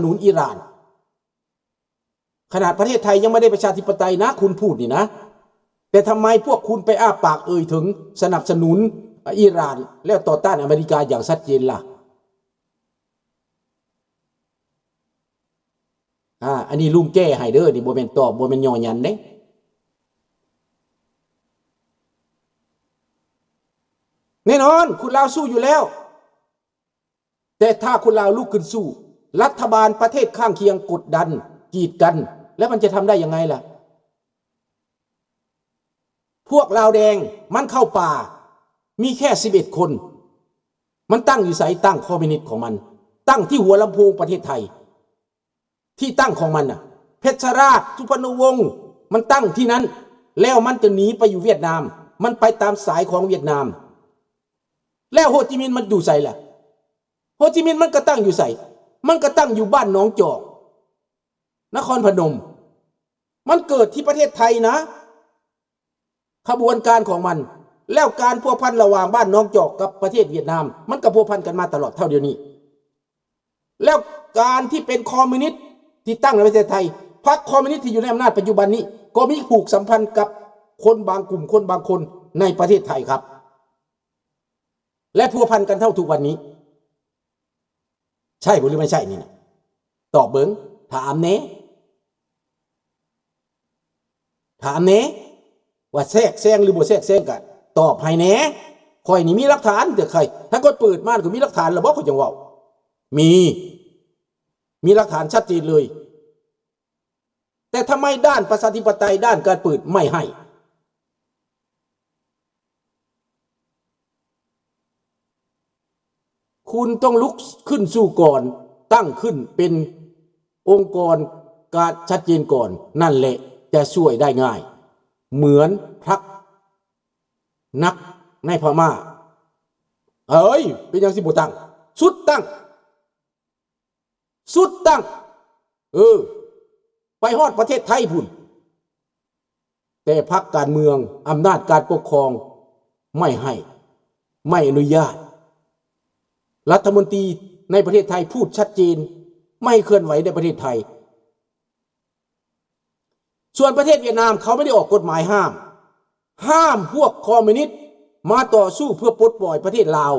ໜູນອີຣານ. ຂະໜາດປະເທດໄທຍັງບໍ່ໄດ້ປະຊາທິປະໄຕນະ ຄຸນພູດນີ້ນະ, ແຕ່ທຳໄມພວກຄຸນໄປອ້າປາກເອີ່ຍເຖິງສະໜັບສະໜູນອີຣານ ແລ້ວຕໍ່ຕ້ານອາເມລິກາຢ່າງຊັດເຈນລະ? ອາ ອັນນີ້ລຸງແກ້ໃຫ້ເດີ, ນີ້ບໍ່ແມ່ນຕອບ, ບໍ່ແມ່ນຍໍຍັນເດ້. ແນ່ນອນ ຄົນລາວສູ້ຢູ່ແລ້ວ, ແຕ່ຖ້າຄົນລາວລຸກຂຶ້ນສູ້, ລັດຖະບານປະເທດຂ້າງຄຽງກົດດັນ, ກີດກັນ, ແລ້ວມັນຈະທຳໄດ້ຍັງໄງລະ? ພວກລາວແດງມັນເຂົ້າປ່າ ມີແຄ່ສິບເອັດຄົນ. ມັນຕັ້ງຢູ່ໃສ? ຕັ້ງຄອມມິວນິດຂອງມັນ, ຕັ້ງທີ່ຫົວລຳໂພງປະເທດໄທ, ທີ່ຕັ້ງຂອງມັນນະ. ເພັດຊະລາດ, ສຸພັນນະວົງ, ມັນຕັ້ງທີ່ນັ້ນ, ແລ້ວມັນກໍໜີໄປຢູ່ຫວຽດນາມ, ມັນໄປຕາມສາຍຂອງຫວຽດນາມ. ແລ້ວໂຮຈິມິນມັນຢູ່ໃສລະ? ໂຮຈິມິນມັນກໍຕັ້ງຢູ່ໃສ? ມັນກໍຕັ້ງຢູ່ບ້ານໜອງຈອກ ນະຄອນພະນົມ. ມັນເກີດທີ່ປະເທດໄທນະ ຂະບວນການຂອງມັນ, ແລ້ວການພົວພັນລະຫວ່າງບ້ານໜອງຈອກກັບປະເທດຫວຽດນາມ ມັນກໍພົວພັນກັນມາຕະຫຼອດເທົ່າດຽວນີ້. ແລ້ວການທີ່ເປັນຄອມມິວນິດທີ່ຕັ້ງໃນປະເທດໄທ, ພັກຄອມມິວນິດທີ່ຢູ່ໃນອຳນາດປັດຈຸບັນນີ້ ກໍມີຜູກສຳພັນກັບຄົນບາງກຸ່ມ ຄົນບາງຄົນໃນປະເທດໄທຄັບ ແລະ ພົວພັນກັນເທົ່າທຸກວັນນີ້. ໃຊ່ບໍ່ ຫຼື ບໍ່ໃຊ່ນີ້ນະ? ຕອບເບິ່ງ, ຖາມແດ່, ຖາມແດ່ ວ່າແຊກແຊງ ຫຼື ບໍ່ແຊກແຊງ ກະຕອບໃຫ້ແດ່. ຂ້ອຍນີ້ມີຫຼັກຖານເດີ ຂ້ອຍ ຖ້າຂ້ອຍເປີດມາ ຂ້ອຍມີຫຼັກຖານແລ້ວບໍ່ ຂ້ອຍຈັ່ງເວົ້າ. ມີ, ມີຫຼັກຖານຊັດເຈນເລີຍ. ແຕ່ທຳໄມດ້ານປະຊາທິປະໄຕ ດ້ານການເປີດໄມ່ໃຫ້? ຄຸນຕ້ອງລຸກຂຶ້ນສູ້ກ່ອນ, ຕັ້ງຂຶ້ນເປັນອົງກອນການຊັດເຈນກ່ອນ, ນັ້ນແຫຼະຈະຊ່ວຍໄດ້ງ່າຍ ເໝືອນພັກນັກໃນພະມ້າ. ເອີຍ ເປັນຫຍັງຊິບໍ່ຕັ້ງ? ສຸດຕັ້ງ! ສຸດຕັ້ງ ເອີ ໄປຮອດປະເທດໄທພຸ້ນ, ແຕ່ພັກການເມືອງ ອຳນາດການປົກຄອງ ໄມ່ໃຫ້, ໄມ່ອະນຸຍາດ. ລັດຖະມົນຕີໃນປະເທດໄທ ພູດຊັດເຈນ ໄມ່ໃຫ້ເຄື່ອນໄຫວໃນປະເທດໄທ. ສ່ວນປະເທດຫວຽດນາມ ເຂົາໄມ່ໄດ້ອອກກົດໝາຍຫ້າມ, ຫ້າມພວກຄອມມິວນິດມາຕໍ່ສູ້ເພື່ອປົດປ່ອຍປະເທດລາວ,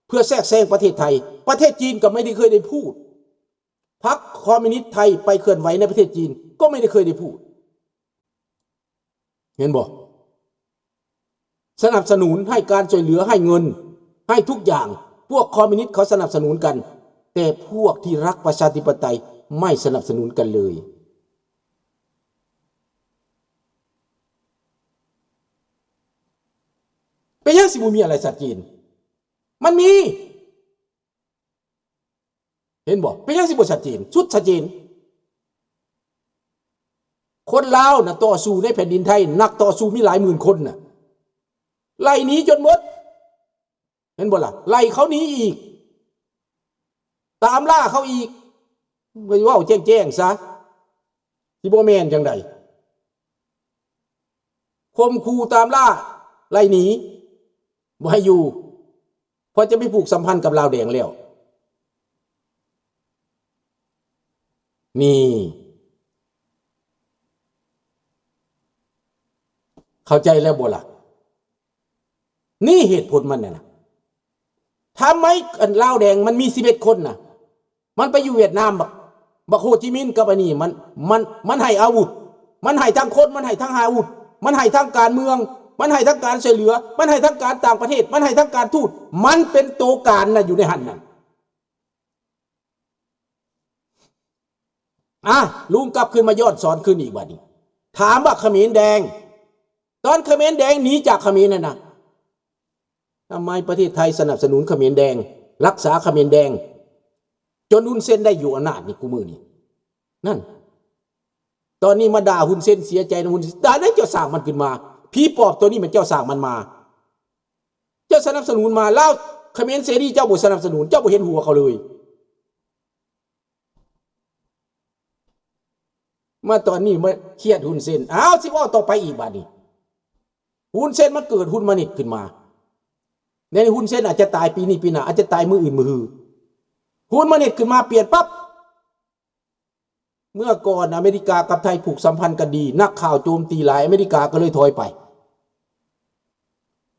ເພື່ອແຊກແຊງປະເທດໄທ. ປະເທດຈີນກໍໄມ່ໄດ້ເຄີຍໄດ້ພູດ, ພັກຄອມມິວນິດໄທໄປເຄື່ອນໄຫວໃນປະເທດຈີນ ກໍໄມ່ໄດ້ເຄີຍໄດ້ພູດ. ເຫັນບໍ່? ສະໜັບສະໜູນ, ໃຫ້ການຊ່ວຍເຫຼືອ, ໃຫ້ເງິນ, ໃຫ້ທຸກຢ່າງ. ພວກຄອມມິວນິດເຂົາສະໜັບສະໜູນກັນ, ແຕ່ພວກທີ່ຮັກປະຊາທິປະໄຕໄມ່ສະໜັບສະໜູນກັນເລີຍ. ເປັນຫຍັງຊິບໍ່ມີອະໄລຊັດເຈນ? ມັນມີ. ເຫັນບໍ່? ເປັນຫຍັງຊິບໍ່ຊັດເຈນ? ສຸດຊັດເຈນ. ຄົນລາວນະ ຕໍ່ສູ້ໃນແຜ່ນດິນໄທ, ນັກຕໍ່ສູ້ມີຫຼາຍໝື່ນຄົນນະ, ໄລ່ໜີຈົນໝົດ. ເຫັນບໍ່ລະ? ໄລ່ເຂົາໜີອີກ, ຕາມລ່າເຂົາອີກ. ໄປເວົ້າແຈ້ງໆຊະ, ຊິບໍ່ແມ່ນຈັ່ງໃດ? ຂົ່ມຂູ່ຕາມລ່າ ໄລ່ໜີ ບໍ່ໃຫ້ຢູ່, ເພາະຈະໄປຜູກສຳພັນກັບລາວແດງແລ້ວ. ນີ້ ເຂົ້າໃຈແລ້ວບໍ່ລະ? ນີ້ເຫດຜົນມັນນະ. ທຳໄມອັນລາວແດງມັນມີສິບເອັດຄົນນະ? ມັນໄປຢູ່ຫວຽດນາມ ບັກ ບັກໂຮຈິມິນກັບອັນນີ້ ມັນ ມັນ ມັນໃຫ້ອາວຸດ, ມັນໃຫ້ທັງຄົນ, ມັນໃຫ້ທັງອາວຸດ, ມັນໃຫ້ທັງການເມືອງ, ມັນໃຫ້ທັງການຊ່ວຍເຫຼືອ, ມັນໃຫ້ທັງການຕ່າງປະເທດ, ມັນໃຫ້ທັງການທູດ, ມັນເປັນໂຕການນະ ຢູ່ໃນຫັ້ນນະ. ອ່ະ ລຸງກັບຄືນມາຍ້ອນສອນຄືນອີກບາດນີ້. ຖາມວ່າຂະເໝນແດງ, ຕອນຂະເໝນແດງໜີຈາກຂະເໝນຫັ້ນນະ, ທຳໄມປະເທດໄທສະໜັບສະໜູນຂະເໝນແດງ, ຮັກສາຂະເໝນແດງ, ຈົນຮຸນເຊັນໄດ້ຢູ່ອຳນາດນີ້ ຄູ່ມື້ນີ້? ນັ້ນ ຕອນນີ້ມາດ່າຮຸນເຊັນ, ເສຍໃຈນຳຮຸນເຊັນ. ດ່າໄດ້ເຈົ້າສ້າງມັນຂຶ້ນມາ. ຜີປອບຕົວນີ້ແມ່ນເຈົ້າສ້າງມັນມາ. ເຈົ້າສະໜັບສະໜູນມາ. ລາວຂະເໝນເສລີ ເຈົ້າບໍ່ສະໜັບສະໜູນ, ເຈົ້າບໍ່ເຫັນຫົວເຂົາເລີຍ. ມາຕອນນີ້ມາຄຽດຮຸນເຊັນ. ອ້າວ ຊິເວົ້າຕໍ່ໄປອີກບາດນີ້. ຮຸນເຊັນມັນເກີດຮຸນມານິດຂຶ້ນມາ. ແນວນີ້ຮຸນເຊັນອາດຈະຕາຍປີນີ້ປີໜ້າ, ອາດຈະຕາຍມື້ອື່ນມື້ຮື. ຮຸນມານິດຂຶ້ນມາປ່ຽນປັບ. ເມື່ອກ່ອນອາເມລິກາກັບໄທຜູກສຳພັນກັນດີ, ນັກຂ່າວໂຈມຕີຫຼາຍ, ອາເມລິກາກໍເລີຍຖອຍໄປ.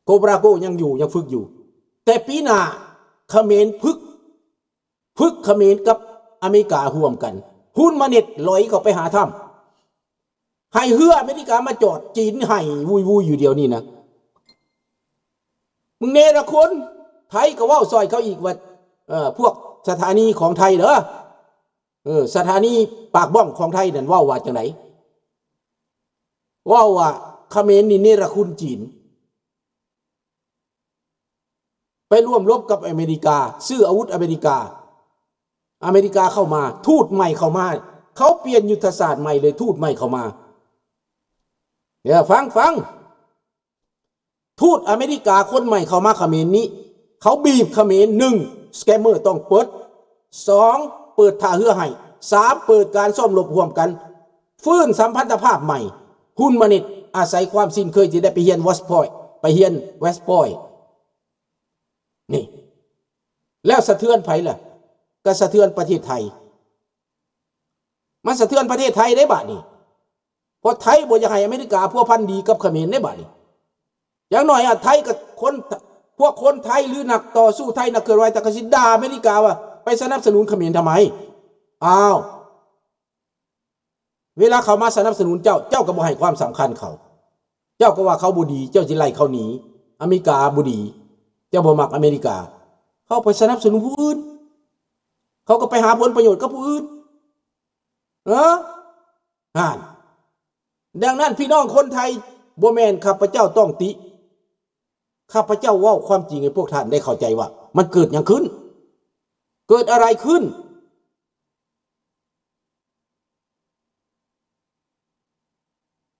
ໂກບຣາໂກຍັງຢູ່, ຍັງຝຶກຢູ່. ແຕ່ປີໜ້າຂະເໝນຝຶກ, ຝຶກຂະເໝນກັບອາເມລິກາຮ່ວມກັນ. ຮຸນມາເນັດຫຼອຍເຂົ້າໄປຫາທຳ, ໃຫ້ເຮືອອາເມລິກາມາຈອດ, ຈີນໄຫ້ວຸຍໆຢູ່ດຽວນີ້ນະ. ມຶງເນລະຄຸນ, ໄທກໍເວົ້າຊ່ອຍເຂົາອີກວ່າ ເອີ ພວກສະຖານີຂອງໄທເດີ. ເອີ ສະຖານີປາກບ້ອງຂອງໄທນັ້ນເວົ້າວ່າຈັ່ງໃດ? ເວົ້າວ່າຂະເໝນນີ້ເນລະຄຸນຈີນ, ໄປຮ່ວມລົບກັບອາເມລິກາ, ຊື້ອາວຸດອາເມລິກາ, ອາເມລິກາເຂົ້າມາ, ທູດໃໝ່ເຂົ້າມາ, ເຂົາປ່ຽນຍຸດທະສາດໃໝ່ເລີຍ, ທູດໃໝ່ເຂົ້າມາ. ເດີ ຟັງ, ຟັງ. ທູດອາເມລິກາຄົນໃໝ່ເຂົ້າມາຂະເໝນນີ້, ເຂົາບີບຂະເໝນ, ໜຶ່ງ ສະແກມເມີຕ້ອງເປີດ, ສອງ ເປີດທ່າເຮືອໃຫ້, ສາມ ເປີດການຊ້ອມລົບຮ່ວມກັນ, ຟື້ນສຳພັນທະພາບໃໝ່. ຮຸນມາເນັດອາໄສຄວາມຊິນເຄີຍທີ່ໄດ້ໄປຮຽນ West Point, ໄປຮຽນ West Point ນີ້, ແລ້ວສະເທືອນໃຜລະ? ກໍສະເທືອນປະເທດໄທ. ມັນສະເທືອນປະເທດໄທເດ້ບາດນີ້. ເພາະໄທບໍ່ຢາກໃຫ້ອາເມລິກາພົວພັນດີກັບຂະເໝນເດ້ບາດນີ້. ຢ່າງໜ້ອຍອະ ໄທກັບຄົນ, ພວກຄົນໄທ ຫຼື ນັກຕໍ່ສູ້ໄທ, ນັກເຄື່ອນໄຫວ ແຕ່ກໍຊິດ່າອາເມລິກາວ່າ ໄປສະໜັບສະໜູນຂະເໝນທຳໄມ? ອ້າວ, ເວລາເຂົາມາສະໜັບສະໜູນເຈົ້າ, ເຈົ້າກໍບໍ່ໃຫ້ຄວາມສຳຄັນເຂົາ, ເຈົ້າກໍວ່າເຂົາບໍ່ດີ, ເຈົ້າຊິໄລ່ເຂົາໜີ, ອາເມລິກາບໍ່ດີ, ເຈົ້າບໍ່ມັກອາເມລິກາ, ເຂົາໄປສະໜັບສະໜູນຜູ້ອື່ນ, ເຂົາກໍໄປຫາຜົນປະໂຫຍດກັບຜູ້ອື່ນ. ເອີ ຫັ້ນ. ດັ່ງນັ້ນ ພີ່ນ້ອງຄົນໄທ, ບໍ່ແມ່ນຂ້າພະເຈົ້າຕ້ອງຕິ, ຂ້າພະເຈົ້າເວົ້າຄວາມຈິງໃຫ້ພວກທ່ານໄດ້ເຂົ້າໃຈວ່າ ມັນເກີດຫຍັງຂຶ້ນ? ເກີດອະໄລຂຶ້ນ?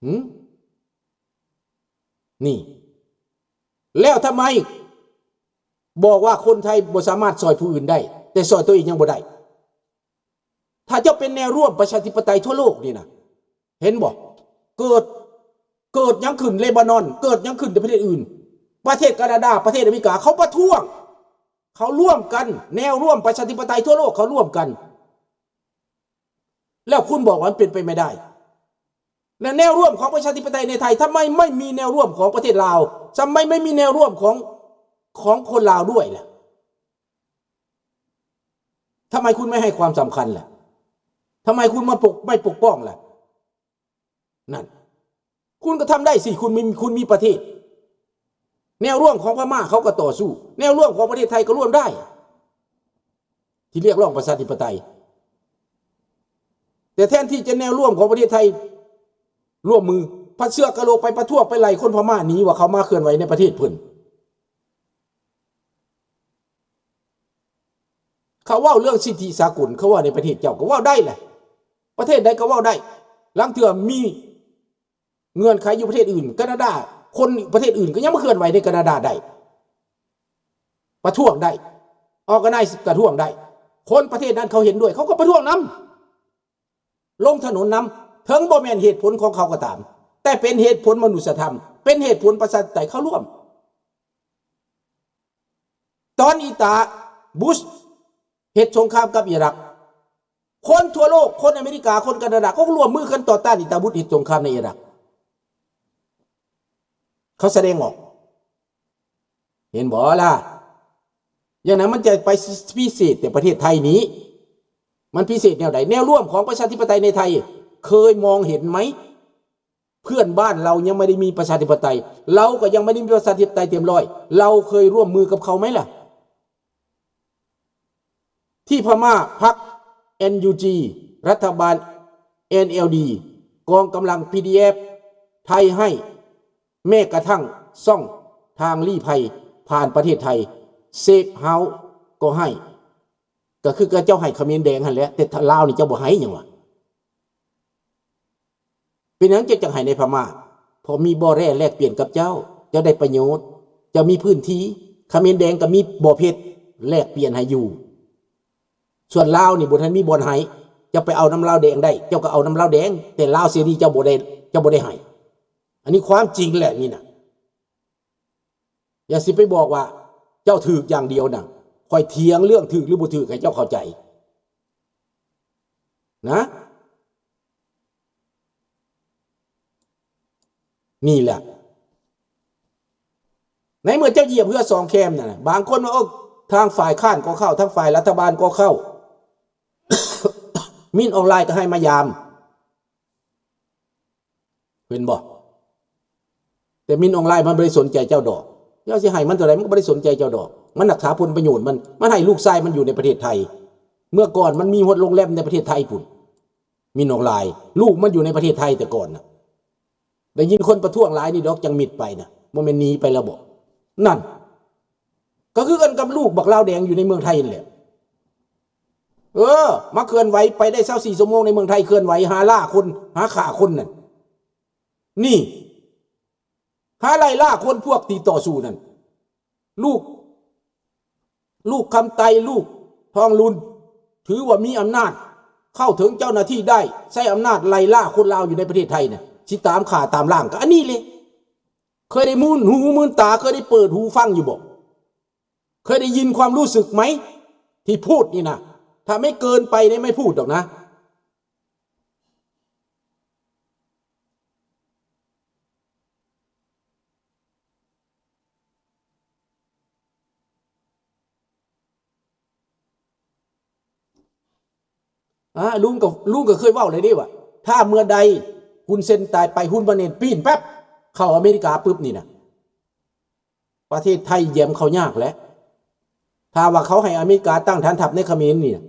ຫື? ນີ້. ແລ້ວທຳໄມບອກວ່າຄົນໄທບໍ່ສາມາດຊ່ອຍຜູ້ອື່ນໄດ້, ແຕ່ຊ່ອຍຕົວເອງຍັງບໍ່ໄດ້? ຖ້າເຈົ້າເປັນແນວຮ່ວມປະຊາທິປະໄຕທົ່ວໂລກນີ້ນະ, ເຫັນບໍ່? ເກີດ, ເກີດຫຍັງຂຶ້ນ? ເລບານອນ, ເກີດຫຍັງຂຶ້ນໃນປະເທດອື່ນ? ປະເທດການາດາ, ປະເທດອາເມລິກາ, ເຂົາປະທ້ວງ, ເຂົາລວມກັນ, ແນວຮ່ວມປະຊາທິປະໄຕທົ່ວໂລກເຂົາລວມກັນ. ແລ້ວຄຸນບອກວ່າມັນເປັນໄປໄມ່ໄດ້. ແລະ ແນວຮ່ວມຂອງປະຊາທິປະໄຕໃນໄທ, ທຳໄມໄມ່ມີແນວຮ່ວມຂອງປະເທດລາວ? ທຳໄມໄມ່ມີແນວຮ່ວມຂອງ, ຂອງຄົນລາວດ້ວຍລະ? ທຳໄມຄຸນໄມ່ໃຫ້ຄວາມສຳຄັນລະ? ທຳໄມຄຸນມາປົກ, ໄມ່ປົກປ້ອງລະ? ນັ້ນ, ຄຸນກໍທຳໄດ້ຊິ, ຄຸນມີ, ຄຸນມີປະເທດ. ແນວຮ່ວມຂອງພະມ້າເຂົາກໍຕໍ່ສູ້, ແນວຮ່ວມຂອງປະເທດໄທກໍຮ່ວມໄດ້ ທີ່ຮຽກຮ້ອງປະຊາທິປະໄຕ. ແຕ່ແທນທີ່ຈະແນວຮ່ວມຂອງປະເທດໄທຮ່ວມມື, ພັດເຊື້ອກະໂຫຼກໄປປະທ້ວງ, ໄປໄລ່ຄົນພະມ້າໜີ ວ່າເຂົາມາເຄື່ອນໄຫວໃນປະເທດເພິ່ນ. ເຂົາເວົ້າເລື່ອງສິດທິສາກົນ, ເຂົາເວົ້າໃນປະເທດເຈົ້າກໍເວົ້າໄດ້ແຫຼະ, ປະເທດໃດກໍເວົ້າໄດ້. ລາງເທື່ອມີເງື່ອນໄຂຢູ່ປະເທດອື່ນ, ການາດາ, ຄົນປະເທດອື່ນກໍຍັງມາເຄື່ອນໄຫວໃນການາດາໄດ້, ປະທ້ວງໄດ້, ອອກກະໄນປະທ້ວງໄດ້. ຄົນປະເທດນັ້ນເຂົາເຫັນດ້ວຍ, ເຂົາກໍປະທ້ວງນຳ. ລົງຖະໜົນນຳ, ເຖິງບໍ່ແມ່ນເຫດຜົນຂອງເຂົາກໍຕາມ, ແຕ່ເປັນເຫດຜົນມະນຸດສະທຳ, ເປັນເຫດຜົນປະຊາທິປະໄຕ, ເຂົາຮ່ວມ. ຕອນອີຕາ ບຸຊ ເຮັດສົງຄາມກັບອີຣັກ, ຄົນທົ່ວໂລກ, ຄົນອາເມລິກາ, ຄົນການາດາ, ເຂົາກໍຮ່ວມມືກັນຕໍ່ຕ້ານອີຕາ ບຸຊ ເຮັດສົງຄາມໃນອີຣັກ. ເຂົາສະແດງອອກ. ເຫັນບໍ່ລະ? ຢ່າງນັ້ນມັນຈະໄປພິເສດແຕ່ປະເທດໄທນີ້. ມັນພິເສດແນວໃດ? ແນວຮ່ວມຂອງປະຊາທິປະໄຕໃນໄທ ເຄີຍມອງເຫັນໄໝ? ເພື່ອນບ້ານເຮົາຍັງບໍ່ໄດ້ມີປະຊາທິປະໄຕ, ເຮົາກໍຍັງບໍ່ໄດ້ມີປະຊາທິປະໄຕເຕັມຮ້ອຍ, ເຮົາເຄີຍຮ່ວມມືກັບເຂົາໄໝລະ? ທີ່ພະມ້າ ພັກ ເອັນ ຢູ ຈີ ລັດຖະບານ ເອັນ ແອລ ດີ ກອງກຳລັງ ພີ ດີ ເອັຟ ໄທໃຫ້, ແມ້ກະທັ່ງຊ່ອງທາງລີ້ໄພຜ່ານປະເທດໄທ ເຊຟເຮົາສ໌ ກໍໃຫ້, ກໍຄືເຂົາເຈົ້າໃຫ້ຂະເໝນແດງຫັ້ນແຫຼະ, ແຕ່ລາວນີ້ເຈົ້າບໍ່ໃຫ້ຫຍັງວະ? ເປັນຫຍັງເຈົ້າຈັ່ງໃຫ້ໃນພະມ້າ? ເພາະມີບໍ່ແຮ່ແລກປ່ຽນກັບເຈົ້າ, ເຈົ້າໄດ້ປະໂຫຍດ, ເຈົ້າມີພື້ນທີ່. ຂະເໝນແດງກໍມີບໍ່ເພັດແລກປ່ຽນໃຫ້ຢູ່. ສ່ວນລາວນີ້ບໍ່ທັນມີບ່ອນໃຫ້, ເຈົ້າໄປເອົານຳລາວແດງໄດ້, ເຈົ້າກໍເອົານຳລາວແດງ, ແຕ່ລາວເສລີເຈົ້າບໍ່ໄດ້, ເຈົ້າບໍ່ໄດ້ໃຫ້. ອັນນີ້ຄວາມຈິງແຫຼະນີ້ນະ. ຢ່າຊິໄປບອກວ່າເຈົ້າຖືກຢ່າງດຽວນະ, ຂ້ອຍຖຽງເລື່ອງຖືກຫຼືບໍ່ຖືກໃຫ້ເຈົ້າເຂົ້າໃຈນະ. ນີ້ແຫຼະ ໃນເມື່ອເຈົ້າຢຽບເຮືອສອງແຄມນັ້ນນະ ບາງຄົນວ່າ ໂອ້ ທາງຝ່າຍຄ້ານກໍເຂົ້າ ທາງຝ່າຍລັດຖະບານກໍເຂົ້າ ມິນອອນລາຍກໍໃຫ້ມາຢາມ ເຫັນບໍ່? ແຕ່ມິນອອນລາຍມັນບໍ່ໄດ້ສົນໃຈເຈົ້າດອກ ເຈົ້າຊິໃຫ້ມັນເທົ່າໃດ ມັນກໍບໍ່ໄດ້ສົນໃຈເຈົ້າດອກ ມັນຮັກສາຜົນປະໂຫຍດມັນ ມັນໃຫ້ລູກຊາຍມັນຢູ່ໃນປະເທດໄທ ເມື່ອກ່ອນມັນມີຮອດໂຮງແຮມໃນປະເທດໄທພຸ້ນ ມິນອອນລາຍ ລູກມັນຢູ່ໃນປະເທດໄທແຕ່ກ່ອນນະ ໄດ້ຍິນຄົນປະທ້ວງຫຼາຍນີ້ດອກ ຈັ່ງມິດໄປນະ ບໍ່ແມ່ນໜີໄປແລ້ວບໍ? ນັ້ນ ກໍຄືກັນກັບລູກບັກລາວແດງຢູ່ໃນເມືອງໄທນັ້ນແຫຼະ ເອີ ມາເຄື່ອນໄຫວໄປໄດ້ຊາວສີ່ຊົ່ວໂມງໃນເມືອງໄທ ເຄື່ອນໄຫວຫາລ່າຄົນ ຫາຂ້າຄົນນັ້ນ ນີ້ ຫາໄລ່ລ່າຄົນພວກທີ່ຕໍ່ສູ້ນັ້ນ ລູກ ລູກຄຳໄຕ ລູກທອງລຸນ ຖືວ່າມີອຳນາດ ເຂົ້າເຖິງເຈົ້າໜ້າທີ່ໄດ້ ໃຊ້ອຳນາດໄລ່ລ່າຄົນລາວຢູ່ໃນປະເທດໄທນະ ຊິຕາມຂ້າຕາມລ້າງກໍອັນນີ້ເລີຍ ເຄີຍໄດ້ມື່ນຫູມື່ນຕາ ເຄີຍໄດ້ເປີດຫູຟັງຢູ່ບໍ່? ເຄີຍໄດ້ຍິນຄວາມຮູ້ສຶກໄໝ? ທີ່ພູດນີ້ນະ ຖ້າໄມ່ເກີນໄປນີ້ໄມ່ພູດດອກນະ. ອາ ລຸງກໍ ລຸງກໍເຄີຍເວົ້າແລ້ວເດ້ວ່າ ຖ້າເມື່ອໃດຮຸນເຊັນຕາຍໄປ ຮຸນມາເນັດປີ້ນແປັບ ເຂົ້າອາເມລິກາປຶບນີ້ນະ ປະເທດໄທແຢມເຂົາຍາກແຫຼະ. ຖ້າວ່າເຂົາໃຫ້ອາເມລິກາຕັ້ງຖານທັບໃນຂະເໝນນີ້ນະ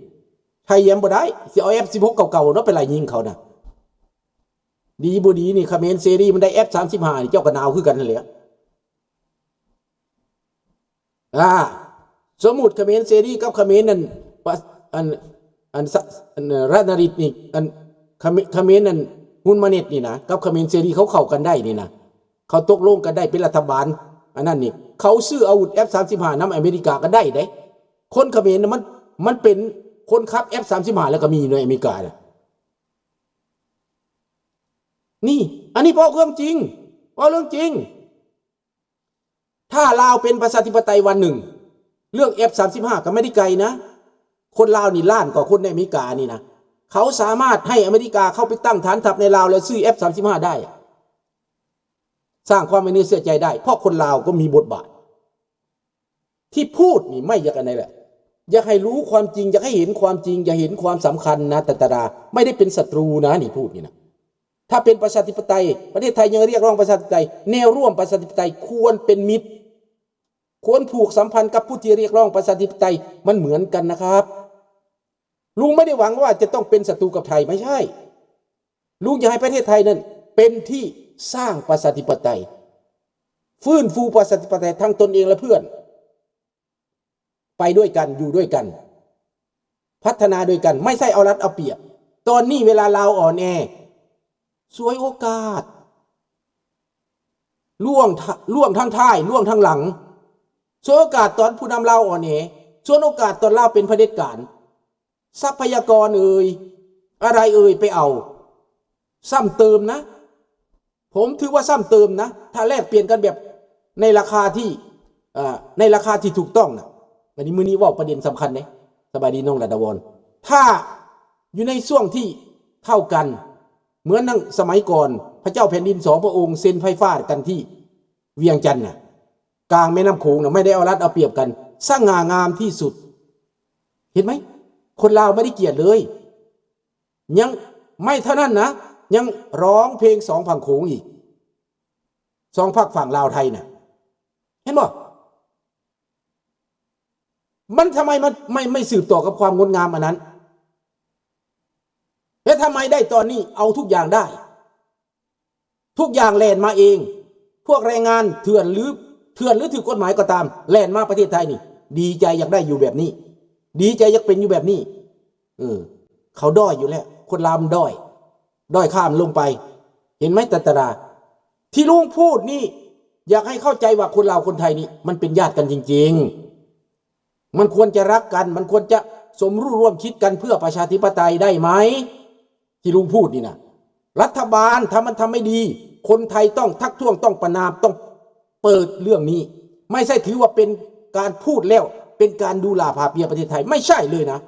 ໄທແຢມບໍ່ໄດ້ ຊິເອົາເອັຟສິບຫົກເກົ່າໆເນາະ ໄປໄລ່ຍິງເຂົານະ. ດີບໍ່ດີນີ້ ຂະເໝນເສລີມັນໄດ້ເອັຟສາມສິບຫ້ານີ້ ເຈົ້າກໍໜາວຄືກັນຫັ້ນແຫຼະ. ອາ ສົມມຸດຂະເໝນເສລີກັບຂະເໝນນັ້ນ ປະ ອັນ ອັນ ສະ ອັນ ຣານາຣິດນີ້ ອັນ ຂະເໝ ຂະເໝນນັ້ນ ຮຸນມາເນັດນີ້ນະ ກັບຂະເໝນເສລີເຂົາເຂົ້າກັນໄດ້ນີ້ນະ ເຂົາຕົກລົງກັນໄດ້ເປັນລັດຖະບານ ອັນນັ້ນນີ້ ເຂົາຊື້ອາວຸດເອັຟສາມສິບຫ້ານຳອາເມລິກາກໍໄດ້ເດ້. ຄົນຂະເໝນນະ ມັນ ມັນເປັນຄົນຂັບເອັຟສາມສິບຫ້າແລ້ວກໍມີຢູ່ໃນອາເມລິການະ. ນີ້ ອັນນີ້ເວົ້າເລື່ອງຈິງ ເວົ້າເລື່ອງຈິງ. ຖ້າລາວເປັນປະຊາທິປະໄຕວັນໜຶ່ງ ເລື່ອງເອັຟສາມສິບຫ້າກໍໄມ່ໄດ້ໄກນະ. ຄົນລາວນີ້ລ້ານກວ່າຄົນໃນອາເມລິການີ້ນະ ເຂົາສາມາດໃຫ້ອາເມລິກາເຂົ້າໄປຕັ້ງຖານທັບໃນລາວ ແລ້ວຊື້ເອັຟສາມສິບຫ້າໄດ້ ສ້າງຄວາມໄວ້ເນື້ອເຊື່ອໃຈໄດ້ ເພາະຄົນລາວກໍມີບົດບາດ. ທີ່ພູດນີ້ໄມ່ຢາກອັນໃດແຫຼະ ຢາກໃຫ້ຮູ້ຄວາມຈິງ ຢາກໃຫ້ເຫັນຄວາມຈິງ ຢາກເຫັນຄວາມສຳຄັນນະ ຕາຕະດາ ໄມ່ໄດ້ເປັນສັດຕູນະ ນີ້ພູດນີ້ນະ. ຖ້າເປັນປະຊາທິປະໄຕ ປະເທດໄທຍັງຮຽກຮ້ອງປະຊາທິປະໄຕ ແນວຮ່ວມປະຊາທິປະໄຕຄວນເປັນມິດ ຄວນຜູກສຳພັນກັບຜູ້ທີ່ຮຽກຮ້ອງປະຊາທິປະໄຕ ມັນເໝືອນກັນນະຄັບ. ລຸງໄມ່ໄດ້ຫວັງວ່າຈະຕ້ອງເປັນສັດຕູກັບໄທ ໄມ່ໃຊ່. ລຸງຢາກໃຫ້ປະເທດໄທນັ້ນເປັນທີ່ສ້າງປະຊາທິປະໄຕ ຟື້ນຟູປະຊາທິປະໄຕທັງຕົນເອງ ແລະ ເພື່ອນ ໄປດ້ວຍກັນ ຢູ່ດ້ວຍກັນ ພັດທະນາດ້ວຍກັນ ໄມ່ໃຊ່ເອົາລັດເອົາປຽບ. ຕອນນີ້ເວລາລາວອ່ອນແອ ສວຍໂອກາດ ລ່ວງ ລ່ວງທັງທ້າຍ ລ່ວງທັງຫຼັງ. ສວຍໂອກາດຕອນຜູ້ນຳລາວອ່ອນແອ ສວຍໂອກາດຕອນລາວເປັນຜະເດັດການ. ຊັບພະຍາກອນເອີຍ ອະໄລເອີຍ ໄປເອົາ ຊ້ຳເຕີມນະ. ຜົມຖືວ່າຊ້ຳເຕີມນະ ຖ້າແລກປ່ຽນກັນແບບໃນລາຄາທີ່ ເອີ ໃນລາຄາທີ່ຖືກຕ້ອງນະ. ບັດນີ້ ມື້ນີ້ເວົ້າປະເດັນສຳຄັນເດ້ ສະບາຍດີນ້ອງລັດດາວອນ. ຖ້າຢູ່ໃນຊ່ວງທີ່ເທົ່າກັນ ເໝືອນດັ່ງສະໄໝກ່ອນ ພະເຈົ້າແຜ່ນດິນສອງພະອົງເຊັນໄຟຟ້າກັນທີ່ວຽງຈັນນະ ກາງແມ່ນ້ຳໂຂງນະ ໄມ່ໄດ້ເອົາລັດເອົາປຽບກັນ ສະຫງ່າງາມທີ່ສຸດ. ເຫັນໄໝ? ຄົນລາວໄມ່ໄດ້ກຽດເລີຍ. ຍັງ ໄມ່ເທົ່ານັ້ນນະ ຍັງຮ້ອງເພງສອງຝັ່ງໂຂງອີກ ສອງພາກຝັ່ງລາວໄທນະ. ເຫັນບໍ່? ມັນ ທຳໄມມັນ ໄມ່ ໄມ່ສືບຕໍ່ກັບຄວາມງົດງາມອັນນັ້ນ? ແລະ ທຳໄມໄດ້ຕອນນີ້ເອົາທຸກຢ່າງໄດ້? ທຸກຢ່າງແລ່ນມາເອງ. ພວກແຮງງານເຖື່ອນ ຫຼື ເຖື່ອນ ຫຼື ຖືກກົດໝາຍກໍຕາມ ແລ່ນມາປະເທດໄທນີ້ ດີໃຈຢາກໄດ້ຢູ່ແບບນີ້ ດີໃຈຢາກເປັນຢູ່ແບບນີ້. ເອີ ເຂົາດ້ອຍຢູ່ແລ້ວ ຄົນລາວມັນດ້ອຍ ດ້ອຍຂ້າມລົງໄປ. ເຫັນໄໝ ຕາຕະດາ ທີ່ລຸງພູດນີ້ ຢາກໃຫ້ເຂົ້າໃຈວ່າຄົນລາວຄົນໄທນີ້ ມັນເປັນຍາດກັນຈິງໆ. ມັນຄວນຈະຮັກກັນ ມັນຄວນຈະສົມຮູ້ຮ່ວມຄິດກັນເພື່ອປະຊາທິປະໄຕໄດ້ໄໝ? ທີ່ລຸງພູດນີ້ນະ ລັດຖະບານ ຖ້າມັນທຳໄມ່ດີ ຄົນໄທຕ້ອງທັກທ້ວງ ຕ້ອງປະນາມ ຕ້ອງເປີດເລື່ອງນີ້. ໄມ່ໃຊ່ຖືວ່າເປັນການພູດແລ້ວ ເປັນການດູຫຼ້າພາເປຍປະເທດໄທ ໄມ່ໃຊ່ເລີຍນະ.